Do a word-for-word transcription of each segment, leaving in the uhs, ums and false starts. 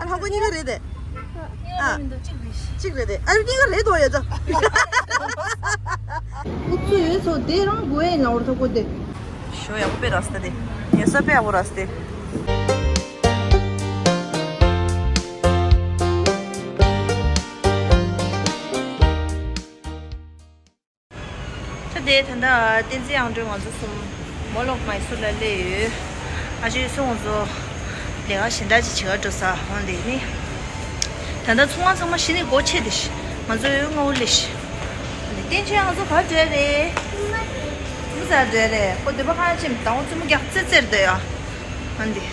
ཧ་གོ་གཉིས་ཀ་རེད་དེ། ཨ། གཅིག་རེད། གཅིག་རེད་དེ། ཨ་གཉིས་ཀ་རེད་དོ་ཡ་ཙོ། ཁུ་ཚུ་ཡོད་ཚོ་དེ་རང་དགོས་ཡིན་ལ་འོར་ཐོ་གོ་དེ། ཞོ་ཡག་པོ་དཔེ་ར་སྟེ་དེ། ཉོ་ས་དཔེ་ཡག་པོ་ར་སྟེ། ད་དེ་ད་ལྟ་བསྟན་འཛིན་དབྱངས་སྒྲོན་ང་ཚོ་གསུམ་མོ་ལོག་མའི་སུ་ལ་སླེབས་ཡོད། ཨ་ཅེ་སུ་ང་ཚོ་ལས་ཀ་གཞན་དག་ཅིག་བྱེད་ག་འགྲོ་ས་འོང་དེ་ནི། ད་ལྟ་ཚོང་ཁང་ཚང་མ་གཞི་ནས་སྒོ་ཕྱེ་དེ་ཤི། ང་ཚོ་ཡོད་ང་འུ་ལེ་ཤི། བསྟན་ཆོས་ང་ཚོ་ག་འགྲོ་རེད། མུ་ཟ་འགྲོ་རེད། ཁོ་འདོད་པ་ཁ་ཅིམ་དང་བཙུན་མོ་རྒྱག་ཙེ་ཙེར་འདོད་ཡ། ཨ་འདི།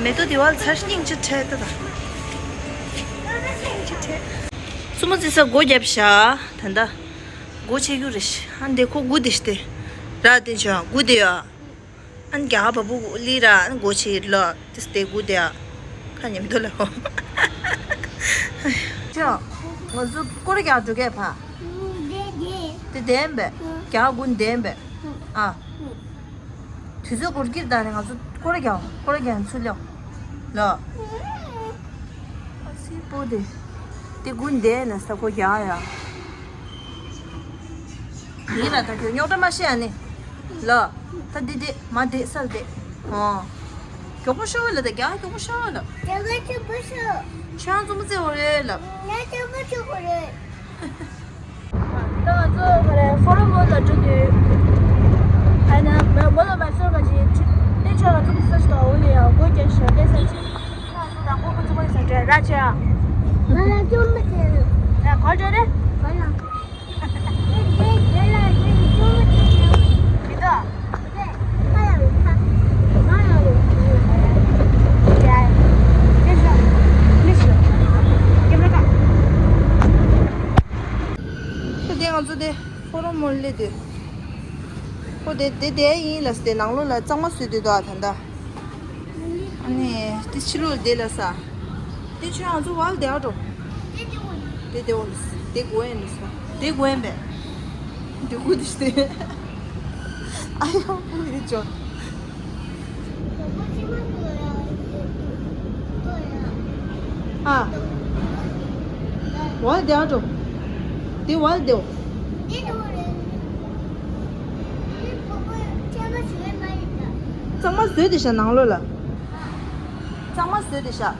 མེ་ཏོག་དེ་བ་ཚར་སྙིང་རྗེ་ཁྲེལ་ཏེ་ད། སྙིང་རྗེ་ཁྲེལ། བཙུན་མོ་རྩི་ས་སྒོ་བརྒྱབ་ཤག་ད་ལྟ། སྒོ་ཕྱེ་རྒྱུ་རེད་ཤག་ཨ་འདི་ཁོ་སྒུག་བསྡད་ཤག་སྟེ། ར་བསྟན་ཆོས་སྒུག་བསྡད་ཡ། ཨ་ནི་རྒྱ་གར་བ་སྤུ་གུ་ལི་ར་ཨ་ནི་སྒོ་ཕྱེ་ལོ་དེ་སྟེ་སྒུག་བསྡད་ཡ། ཁ་ཉེ་མི་འདུག་ལ་ཧོ། ཆོས། ང་ཚོ་སྐོར་རྒྱག་འགྲོ་གས་ཕ། དེ་བདེན་པས། རྒྱ་གར་དགུན་བདེན་པས། ཨ། དུས་ཚོད་སྐོར་གྱིར་བཏང་ནས་ང་ཚོ་སྐོར་རྒྱག་སྐོར་རྒྱག་ཚུར་ལེའོ། ལོ། ཨ་སི་པོ་དེ། དེ་དགུན་བསྡད་ན་ས་སྒོ་རྒྱག་ཡ། ཡིན་ལ་ད་ཁྱོད་རྙོག་དྲ་མ་བཤད་ཨ་ནི། ལ། ད་འདི་འདི་མ་འདི་སལ་འདི། ཨོ། མགྱོགས་པོ་ཤོར་བ་ལ་ད་རྒྱ་མགྱོགས་པོ་ཤོར་བ་ལ། རྒྱ་གར་ཆེན་པོ་ཤོར། ཆོས་རྩོམ་རྩེ་བ་རེད་ལ། ང་ཆེན་པོ་ཆོག་གི་རེད། ད་ང་ཚོ་ག་རེ་ཧྥོ་རོ་མོལ་ལ་འགྲོ་དུས། ཨ་ན་མོལ་ལ་མ་སོང་བ་ཅིག་དེ་ཆོག་ལ་རྩོམ་ས་ཅིག་དང་འོ་ལེ་ཡ་སྒོ་རྒྱག་ཤོག་དེ་ས་ཅིག་ང་ཚོ་རང་མགོ་ཁོ་ཚོ་ཁོ་རེ་ས་འདྲ་ར་ཆེ་ཡ། ང་ལ་རྩོམ་པ་ཆེ། ཡ་ག་འདྲ་རེད། ག་ལ། དེ་ང་ཚོ་དེ་ཧྥོ་རོ་མོལ་ལ་དེ། ཁོ་དེ་དེ་དེ་ཡིན་ལ་སྟེ་ནང་ལོགས་ལ་གཙང་མ་བཟོས་དུས་དོ་ད་ལྟ། ཨ་ནི་དེ་ཕྱི་ལོགས་དེ་ལ་ས། དེ་ཆོས་ང་ཚོ་བལ་དེ་ཨ་འགྲོ། དེ་དེ་འོ་ལ་ས། དེ་གོ་ཡན་ལ་ས། དེ་གོ་ཡན་པས། དེ་གོ་དེ་ཤི་དེ། ཨ་ཡོ་བུ་ཡི་ཅོ། ཨ། བལ་དེ་ཨ་འགྲོ། དེ་བལ་དེའོ། གཙང་མ་བཟོས་ཏེ་བཞག་ནང་ལོགས་ལ། གཙང་མ་བཟོས་ཏེ་བཞག་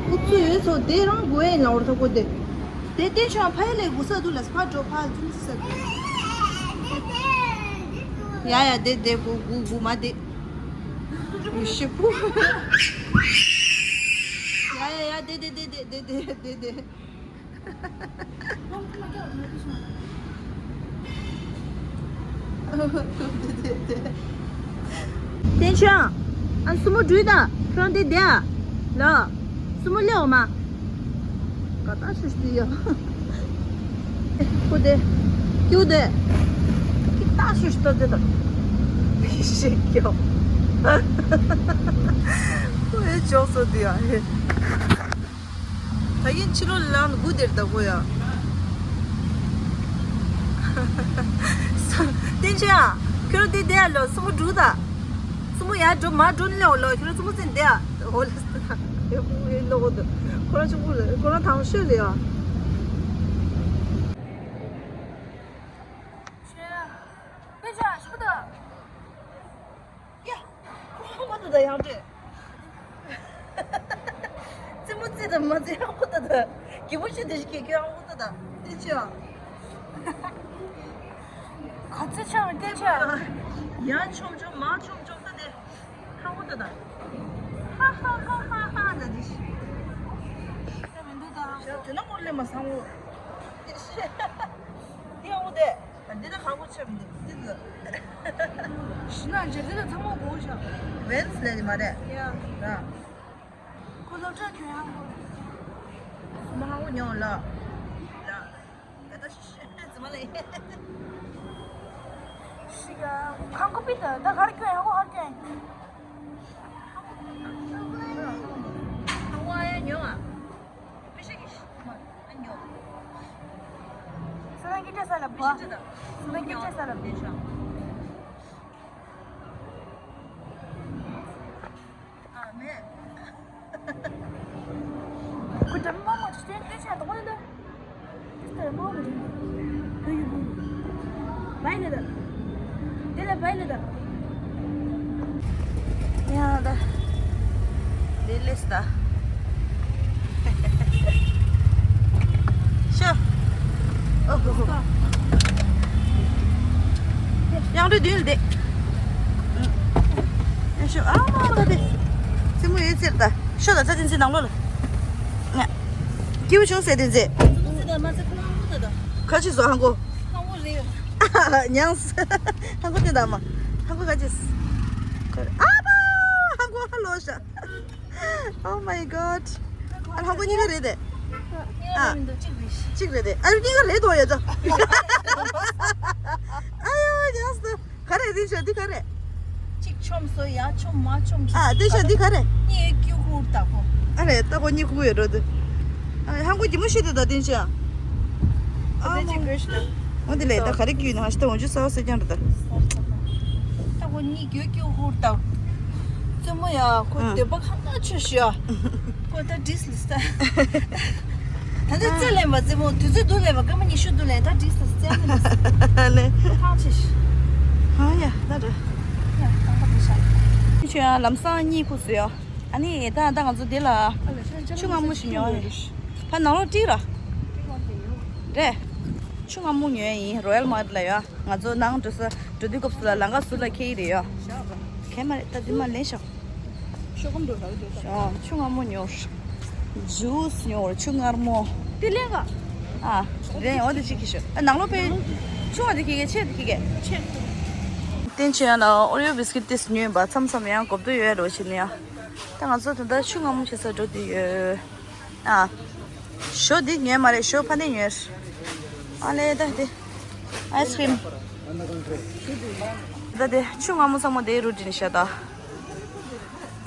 ཁོ་ཚོ་ཡོད་ཚོ་དེ་རང་དགོས་ཡིན་ལ་འོར་ཐོག་ཁོ་དེ། དེ་བསྟན་ཆོས་ཕ་ཡི་ལས་དགུ་ས་འདུག་ལ་ཕ་འགྲོ་ཕ་ཙུམ་ཙི་ས་འདུག་ཡ་ཡ་དེ་དེ་དགུ་དགུ་དགུ་མ་དེ། ཞེ་པོ། ཡ་ཡ་ཡ་དེ་དེ་དེ་དེ་དེ་དེ་དེ། བསྟན་ཆོས། ཨ་སྲུ་མོ་འགྲུལ་ད། ཁྱོད་རང་དེ་བསྡད་ཨ། ལོ། སྲུ་མོ་སླེབས་འོ་མ། ག་ད་ཤུ་ཤུ་ཡོ། ཁུ་དེ། ཀྱུ་དེ། ཀི་ད་ཤུ་ཤུ་ཏོ་དེ་དང་། ཤེས་ཀྱོ། ཁུ་ཨེ་ཅོག་སོ་དེ་ཨ། ད་ཡིན་ཕྱི་ལོགས་ལ་ལངས་སྒུག་དེར་ད་གོ་ཡ། བསྟན་ཆོས་ཨ། ཁྱོད་རང་དེ་བསྡད་ཨ་ལོ་སྲུ་མོ་འགྲུལ་ད། སྲུ་མོ་ཡར་འགྲོ་མར་འགྲོ་ནི་ལོ་ལོ་ཁྱོད་རང་སྲུ་མོ་ཚན་བསྡད་ཨ། འོ་ལ་སྟེ་ད། ཡ་ཁུ་ཨེ་ལོ་གོ་དུ། ཁོ་རང་ཆུང་ཀུ་རེད། ཁོ་རང་དང་ཤོད་རེད་ཨ། ཤོད་ཨ། དཔེ་ཆ་ཤོད་ད། ཡ། ཁོ་ཧང་གོ་ད་ད་ཡང་སྤྲོད། རྩེད་མོ་རྩེ་དང་མ་རྩེ་ཧང་གོ་ད་ད། རྒྱལ་པོ་ཆེ་དེ་ཞིག་གིས་ཁྱོད་ཧང་གོ་ད་ད། དེ་ཆོས་ཨ། ག་ཚོད་ཆགས་མི་དེ་ཆོས་ཨ། ཡར་མཆོང་མཆོང་མར་མཆོང་མཆོང་ད་དེ། ཧང་གོ་ད་ད། ཧ་ཧ་ཧ་ཧ་ཧ་ན་དེ་ཞིག་ད་མི་འདུག་ད། དེ་ན་ཁོ་ལས་མ་སང་བོ། དེ་ཧང་གོ་དེ། འདི་ན་ཧང་གོ་ཆབ་འདི་འདི་ལ། ཤི་ན་འཇིག་རྟེན་ལ་ཚང་མ་གོ་ཤག་ཝེན་སི་ལེ་ནི་མ་རེད། ཡ། ར། ཁོ་སློབ་གྲྭ་གྱོན་ཡག་གོ། སུ་མ་ཧང་གོ་ཉོ་ལ། ལ། ག་ད་ཤི་ཤི་ཙི་མ་ལ་ཡ། ཤི་ཡ། ཧང་གོ་པི་ད་ད་ག་རེ་གྱོན་ཡག་གོ་ཧར་གྱོན། ཧང་གོ་ཨ་ཡ་ཉོ་ཨ། ས་ན་གི་ཏྲེ་ས་ལ་བ། ས་ན་གི་ཏྲེ་ས་ལ་བ། ས་ན་གི་ཏྲེ་ས་ལ་བ། ཡང་ད། དེ་ལེས་ད། ཤོ། ཨོ་ཧོ་ཧོ། དབྱངས་འགྲོས་མདུན་ལ་བསྡད། ཡང་ཤོ། ཨ་མ་ད་དེ། རྩེད་མོ་ཡོད་ཚེར་ད། ཤོ་ད་ཚ་དེ་ཚེ་ནང་ལོགས་ལ། ང་། སྐྱིད་པོ་བྱུང་ཟེར་དེ་ཚེ། ཁ་ཅིག་བཟོ་ཧང་གོ། ཉངས། ཧང་གོ་དེ་ད་མ། ཧང་གོ་ཁ་ཅིག་ཨ་མ། ཧང་གོ་ཧ་ལོ་ཤ། Oh my god. ཨ་ཧང་གོ་གཉིས་ཀ་རེད་དེ། ཨ། གཅིག་རེད་དེ། ཨ་གཉིས་ཀ་རེད་དོ་ཡ་ཙོ། ཨ་ཡོ་ཉངས་སུ། ག་རེ་རེད་ཤག་འདི་ག་རེ། གཅིག་ཆོམ་སོ་ཡ་ཆོམ་མ་ཆོམ་གྱི། ཨ་དེ་ཤག་འདི་ག་རེ། གཉིས་ཀྱི་ཧུར་ལྟ་གོ། ཨ་རེད་ལྟ་གོ་གཉིས་ཁུག་ཡོད་འགྲོ་འདི། ཨ་ཧང་གོ་གྱི་མོ་ཤི་དེ་ད་དེ་ཤག་ཨ་དེ་གཅིག་མོ་གོ་ཤི་ད། འོ་དེ་ལས་ད་ག་རེ་ཀྱི་ཡོད་ན་ཧ་ཤི་ད་འོན་ཆུ་ས་བ་སེ་ཀྱང་རེད་ད། ལྟ་གོ་གཉིས་ཀྱི་ཧུར་ལྟ། རྩེད་མོ་ཡ་ཁོ་ཨ་འདོད་པ་ཁ་ན་ཆོ་ཤི་ཡ། ཁོ་ད་བྲིས་ལ་ས། ད་ལྟ་རྩེ་ལེན་པ་རྩེ་མོ་དུས་ཚོད་བསྡུ་ལེན་པ་སྐར་མ་ཉི་ཤུ་བསྡུ་ལེན་ད་བྲིས་ལ་རྩེ་མོ་ལ་ས། ལེ། ཐང་ཆེ་ཤི། ཨ་ཡ་ད་རེད། ཡ་ད་ད་ཤ། ཁྱོད་ཡང་ལམ་སང་གཉིད་ཁུག་སོང་ཡ། ཨ་ནི་ད་ད་ང་ཚོ་འདི་ལ་ཆུ་མངར་མོ་ཞིག་ཉོ་ཡ། ཕ་ནང་ལོགས་ཀྲིག་ར། རེད། ཆུ་མངར་མོ་ཉོ་ཡ་ཡིན་རོ་ཡལ་མར་ལ་ཡ། ང་ཚོ་ནང་འགྲོ་ས་འགྲོ་དུས་སྐབས་སུ་ལ་ལམ་ཁ་ཟུར་ལ་འཁེལ་གྱི་རེད་ཡ། གས་མ་རེད་ད་འདི་མ་ལེན་ཤོག་ཤོག་སྒམ་འགྲོ་ལ་འགྲོ་ད། ཨོ་ཆུ་མངར་མོ་ཉོ། ཇུས་ཉོ་ཆུ་མངར་མོ། དེ་ལེན་ག་ཨ་རེད། འོ་དེ་ཅིག་གི་ཤོག་ཨ་ནང་ལོགས་པའི་ཆུ་བ་དེ་ཁྱེད་ཀྱི་ཆེ་དེ་ཁྱེད་ཀྱི་ཆེ། བསྟན་ཆེ་ཡང་ན་ཨོ་རི་ཡོ་བིས་ཀིད་ཏིས་ཉོས་པ་མཚམས་མཚམས་ཡང་གོབ་ཏོ་ཡོད་རོ་ཞེས་ནས་ཡ། ད་ང་ཚོ་ད་ལྟ་ཆུ་མངར་མོ་ཁྱེད་ས་འགྲོ་དུས་ཡོད། ཨ། ཞོ་འདི་ཉོས་མ་རེད། ཞོ་ཕ་ནས་ཉོས། ཨ་ལེ་ད་དེ། ཨའི་སི་ཁི་རིམ། ད་དེ་ཆུ་མངར་མོ་ཚང་མ་དེའི་རུ་འདྲེན་བྱས་ད།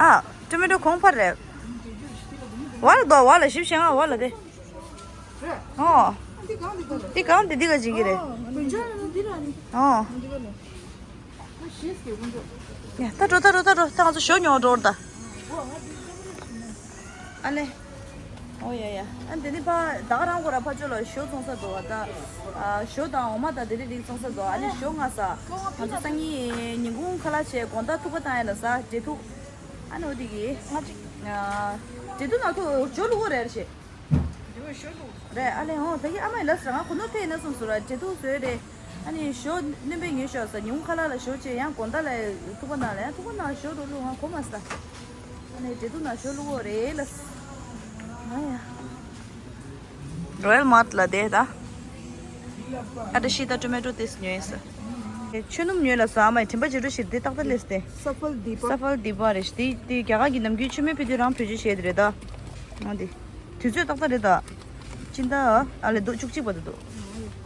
ཨ། ཊོ་མེ་ཊོ་གོང་འཕར་རེད། བ་ལ་དོ་བ་ལ་ཞིབ་བྱས་ང་བ་ལ་དེ། ཨོ། འདི་གང་འདི་ག་འཇིག་གི་རེད། ཨོ། ཡ་ད་འགྲོ་ད་འགྲོ་ད་འགྲོ་ད་ང་ཚོ་ཞོ་ཉོ་འགྲོ་ད། ཨ་ལེ། ཨོ་ཡ་ཡ། ཨ་འདི་ནི་ཕ་ད་ག་རང་གོ་ར་ཕ་ཅོ་ལ་ཞོ་བཙོང་ས་འདུག་ད། ཨ་ཞོ་དང་འོ་མ་དང་དེ་རིགས་རིགས་བཙོང་ས་འདུག་ཨ་ནི་ཞོ་ང་ས། ང་ཚོ་སང་ཉིན་ཉིན་གུང་ཁ་ལག་བྱས་དགོང་དག་ཐུག་པ་བཏང་ཡ་ལ་ས་འབྲས་ཐུག་ཨ་ནི་འོ་དེ་གི་ང་ཅིག་འབྲས་ཐུག་ན་ཐུག་ཞོ་ལུག་གོ་རེད་ཤེ། རེད་ཨ་ལེ་ཧོ་ད་གི་ཨ་མ་ཡི་ལབ་ཟེར་ང་གོ་ནོར་ཐེབས་ན་སོང་ཟེར་བ་འབྲས་ཐུག་བཟོས་རེད། ཨ་ནི་ཞོ་སྣོན་པའི་ཉོས་ཤོག་ཟེར་ཉིན་གུང་ཁ་ལག་ལ་ཞོ་བྱས་ཡང་དགོང་དག་ལ་ཐུག་པ་ནང་ལ་ཡང་ཐུག་པ་ནང་ཞོ་རུ་བླུགས་ང་གོ་མ་ས། ཨ་ནི་འབྲས་ཐུག་ནང་ཞོ་བླུགས་འོ་རེད་ལ། ང་ཡ། རོ་ཡལ་མར་ལ་བསྡད་ད། ཨ་ད་ཤི་ད་ཊོ་མེ་ཊོ་ཏིས་ཉོས་ས། ཆུ་སྣུམ་ཉོས་ལ་ས་ཨ་མ་ཡི་དྲིན་པ་ཇི་འགྲོ་ཞིག་འདི་ཏག་ཏག་ལས་ཏེ། ས་ཕལ་དི་པ། ས་ཕལ་དི་པ་རེད་ཤི་དེ་དེ་རྒྱ་གར་གྱི་ནམ་རྒྱུན་ཆུ་མེད་ཕུད་དུས་རང་བེད་སྤྱོད་བྱས་དེ་རེད་ད། ཨ་འདི། དུས་ཚོད་ཏག་ཏག་རེད་ད། སྤྱི་ཟླ་ཨ་ལེ་འདུག་བཅུ་གཅིག་པ་དེ་འདུག་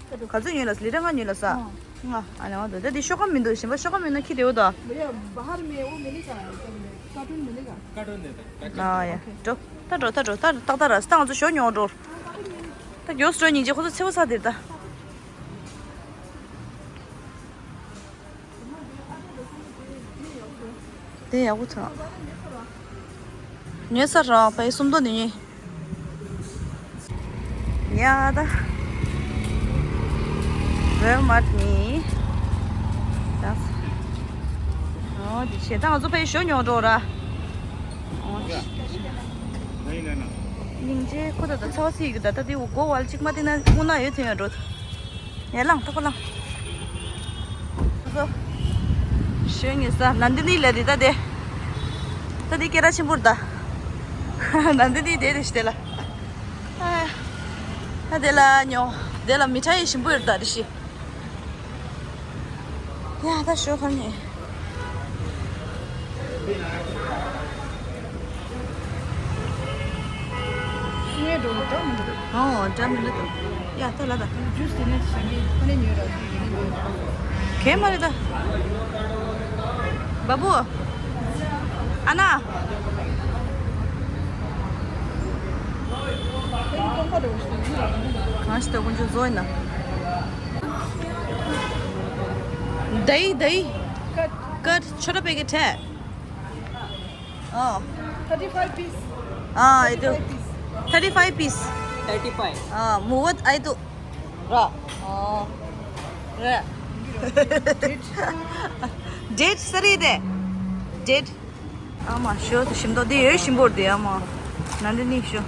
ག་ཚོད་ཉོས་ལ་ལི་ཊར་ལྔ་ཉོས་ལ་ས། ལྔ་ཨ་ལེ་འོ་འདུག་ད་འདི་ཤོག་སྒམ་མི་འདུག་གཞན་པ་ཤོག་སྒམ་མི་འདུག་ཁྱི་དེ་འོ་ད། भैया बाहर में वो मिलेगा, क्या बोलते हैं, कार्टून मिलेगा? कार्टून देता है। ཨ་ཡ་འགྲོ་ད་འགྲོ་ད་འགྲོ་ད་ཏག་ཏག་ར་ས་ད་ང་ཚོ་ཞོ་ཉོ་འགྲོ། ད་མགྱོགས་སུ་འགྲོ་སྙིང་རྗེ་ཁོ་ཚོ་ཚེ་བོ་ས་དེར་ད། དེ་ཡག་པོ་ཐོན། ཉོས་ཚར་རང་པའི་སུམ་མདོ་ནི་ཉོས། ཡ་ད། རོ་ཡལ་མར་ནི། ད། ཨོ་དེ་བྱས་ད་ང་ཚོ་པའི་ཞོ་ཉོ་འགྲོ་ར། ཨོ་དེ། སྙིང་རྗེ་ཁོ་ད་ད་ཚ་བ་ཚིག་གི་ད་ད་དེ་འུ་མགོ་བལ་གཅིག་མ་བལྟས་ན་རྔུལ་ནག་ཡོད་ཐོན་ཡོད་འགྲོ། ཡ་ལངས་ཐོག་པ་ལངས། ཁོ་ཚོ། ཞོ་ཉོས་ས་ནན་དི་ནི་ལ་དེ་ད་དེ། ད་དེ་སྐད་གྲགས་ཆེན་པོ་རེད་ད། ནན་དི་ནི་དེ་དེ་ཞི་དེ་ལ། ཨ། ད་དེ་ལ་ཉོ། དེ་ལ་མི་ཁྲ་ཡི་ཞིམ་པོ་ཡོད་ད་རེ་ཞི། ཡ་ད་ཞོ་ག་ནས། ངས་འགྲོ་གི་འདུག་མི་འདུག་ཨོ་འདྲ་མི་འདུག་ཡ་ད་ལ་ད། ཇུས་དེ་ནས་ཞིམ་གི་ཁོ་ནས་ཉོས་ར་ཞིག་ཡིན་ནི་མ་རེད། གས་མ་རེད་ད། བ་བུ། ཨ་ན། གང་ཞིག་ད་དཀོན་མཆོག་བཟོ་ཡིན་ན། དེ་དེ། ཀར་ཆོ་ར་པེ་གི་ཁྲེ། ཨ། Thirty five piece. ཨ་ཨེ་དུ། Thirty five piece. Thirty five. ཨ་མུ་བོད་ཨེ་དུ། ར། ཨོ། རེད། ཌེཊ་ས་རེད་དེ། ཌེཊ། ཨ་མ་ཞོ་དེ་ཞིམ་མདོག་འདི་ཡོད་ཞིམ་པོར་དེ་ཨ་མ། ན་འདི་ནི་ཞོ།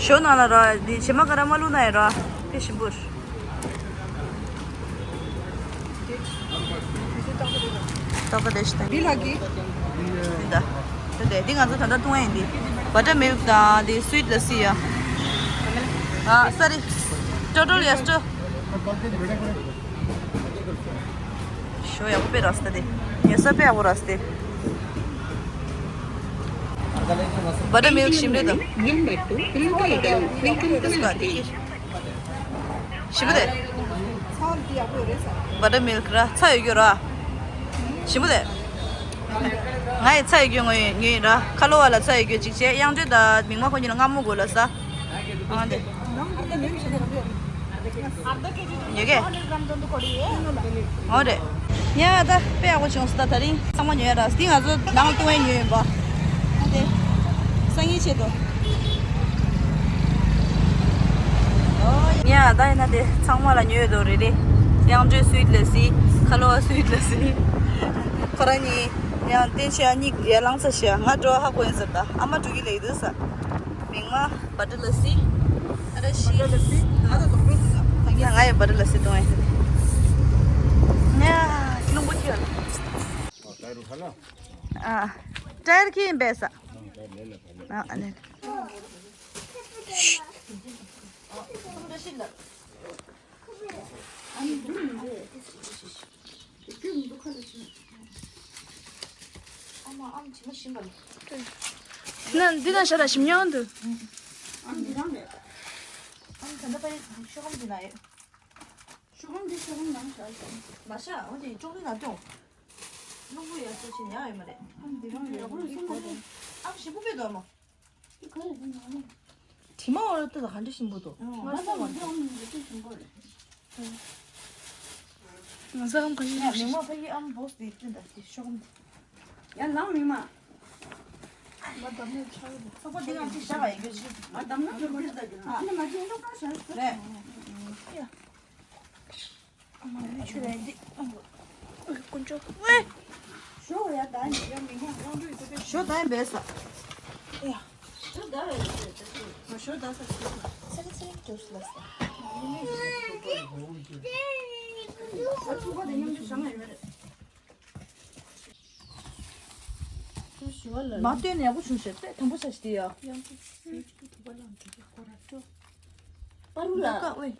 ཞོ་ནང་ལ་ར་འདི་བྱེ་མ་ཀ་ར་མ་བླུགས་ན་ཡང་ར་དཔེ་ཞིམ་པོར། ཏོག་ཙམ་ལས་ཤིག་དང་། འདི་ལ་གི། འདི་འདྲ། འདི་འདྲ་འདི་ང་ཚོ་ད་ལྟ་བཏུང་ཡིན་འདི། བ་ཊར་མིལཀ་དང་འདི་སུའིཊ་ལ་སི་ཡ། ཨ་སོ་རི། ཊོ་ཊལ་ཡ་སི་ཊོ། ཞོ་ཡག་པོ་དཔེ་རག་སྟེ་དེ། ཉོ་ས་དཔེ་ཡག་པོ་རག་སྟེ། བ་ཊར་མིལཀ་ཞིམ་རེད་དོ། ཞིམ་པོ་དེ། བ་ཊར་མིལཀ་ར་ཚྭ་ཡོད་རྒྱུ་ར། ཞིམ་པོ་དེ། ང་ཡི་ཚྭ་ཡོད་རྒྱུ་ངོ་ཡོད་ངོ་ཡིན་ར། ཁ་ལོ་བ་ལ་ཚྭ་ཡོད་རྒྱུ་གཅིག་བྱས། གཡང་ཇོ་དང་མིག་མ་ཁོ་གཉིས་ལ་མངར་མོ་དགོས་ལ་ས། ཨང་དེ། ཉོ་གས། འོ་རེད། ཡ་ད་དཔེ་ཡག་པོ་བྱུང་སོང་། ད་དེ་རིང་ཚང་མ་ཉོ་ཡ་ར། འདི་ང་ཚོ་ནང་བཏུང་བའི་ཉོས་ཡིན་པ། ཨ་དེ། སང་ཉིན་ཆེད་དུ། ཡ་ད་ཡིན་ན་དེ་ཚང་མ་ལ་ཉོས་ཡོད་དོ་རེད་རེད། གཡང་ཇོའི་སུའིཊ་ལ་སི། ཁ་ལོ་བ་སུའིཊ་ལ་སི། ཁོ་རང་གཉིས་ཡང་བསྟན་ཆེ་ཡ་གཉིས་ཡར་ལངས་ས་ཤི་ཡ། ང་འགྲོ་ཧ་གོ་ཡིན་ཟེར། ད་ཨ་མ་འགྲོ་གི་ལེགས་འདུག་ས། མིག་མ། བ་ཊར་ལ་སི། ཨ་ར་ཤི། བ་ཊར་ལ་སི། ང་ད་ཟོག་པོའི་ཟ། ད་ང་ཡི་བ་ཊར་ལ་སི་བཏུང་ཡིན། ཡ། རླུང་པོ་ཁྱེར། ཨ། ཊ་ཡར་ཁྱེར་ཡིན་པས་ས། ཨ་ཨ་ལེ། ན་འདི་ན་ཤ་ད་ཞིམ་ཉམས་འདུག་ཨམ་འདི་རང་རེད། ཨམ་ད་ལྟ་པའི་ཤོག་སྒམ་འདི་ན་ཡོད། ཤོག་སྒམ་འདི་ཤོག་སྒམ་ནང་བཞག་ཤག་མ་བཞག་འོ་དེ་ཅོག་ནི་ན་སྐྱོང་། རླུང་བུ་ཡར་སོ་ཕྱིན་ཡག་ཡོད་མ་རེད། ཨམ་འདི་རང་རེད། ཨམ་ཞིམ་པོ་དཔེ་འདུག་ཨ་མ། དྲི་མ་འོ་ལ་ལྟ་ད་ག་འདྲ་ཞིམ་པོ་འདུག་ང་ས་མ་འདི་ཨམ་འདི་ཞིམ་པོ་རེད། ང་ས་ཨམ་ག་ཡིན་ཡ་མིག་མ་ཕ་གི་ཨམ་བོ་སི་དེ་བསྟན་ད་དེ་ཤོག་ཨམ་དེ། ཡ་ལང་མིག་མ། མ་བསྡམས་ན་ཆགས་རེད། ཚོགས་པ་འདི་ཡང་ཅིག་བཞག་པ་ཡིན་གྱི་ཞིག་མ་བསྡམས་ན་ཁྱོད་ཀྱི་ད་གྱི་ཨ་ནི་མ་ཅིག་འདུག་ག་བཞག་རེད། ཡ། ཨ་མ་ལུས་ཆུ་རེད་འདི། ཨ་མ། ཨོ་དཀོན་མཆོག་ཝེ། ཞོ་ཡ་ད་ཡིན་ཡ་མིག་མ་དབང་འདུས་དེ་པས་ཞོ་ད་ཡིན་པས་ས། ཡ། ཞོ་ད་བས་ས། ཞོ་ད་ས་ཞོ་ད། ཚེ་རིང་ཚེ་རིང་འདུག་ལ་ས། ཞོ་ཚུགས་པ་དེ་མཉམ་དུ་བཞག་ན་ཡོད་རེད། མ་སྟོན་ནས་ཡག་པོ་བྱུང་ཞེས་དཔེ་དམ་པོ་བྱ་ཞིག་དེ་ཡ། ཡང་ཅིག་སུས་ཅིག་གི་ཐུག་པ་ལ་འགྲིག་གི་ཁོ་ར་སྤྲོ། པ་རུ་ལ། ཀ་ཨོའི།